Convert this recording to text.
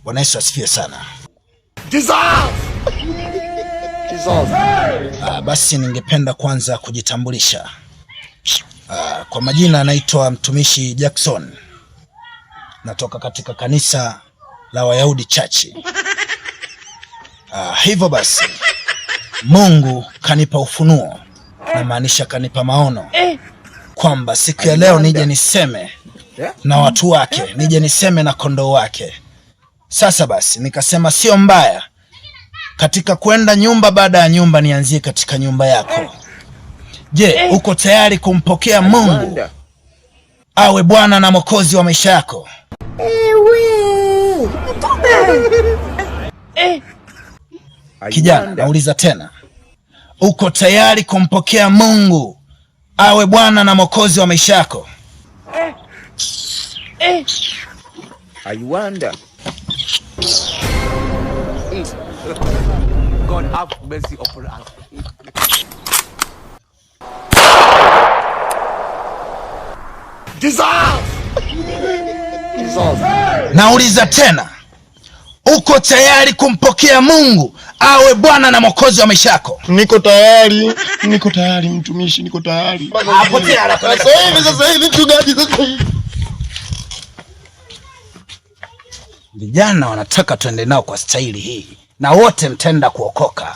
Bwana Yesu asifiwe sana. Jesus! Jesus. Basi ningependa kwanza kujitambulisha. Kwa majina naitwa mtumishi Jackson, natoka katika kanisa la Wayahudi Church. Hivyo basi Mungu kanipa ufunuo, namaanisha kanipa maono kwamba siku ya leo nije niseme na watu wake, nije niseme na kondoo wake. Sasa basi nikasema sio mbaya katika kwenda nyumba baada ya nyumba, nianzie katika nyumba yako. Je, uko tayari kumpokea Mungu Wonder. Awe Bwana na Mwokozi wa maisha yako? I Kijana, wonder. Nauliza tena, uko tayari kumpokea Mungu awe Bwana na Mwokozi wa maisha yako? I wonder. God have mercy upon us. Jesus! Jesus. Nauliza tena, uko tayari kumpokea Mungu awe Bwana na Mwokozi wa maisha yako? Niko tayari, niko tayari mtumishi, niko tayari. Potea haraka. Sasa hivi, sasa hivi mchungaji, sasa hivi. Vijana wanataka tuende nao kwa staili hii, na wote mtaenda kuokoka.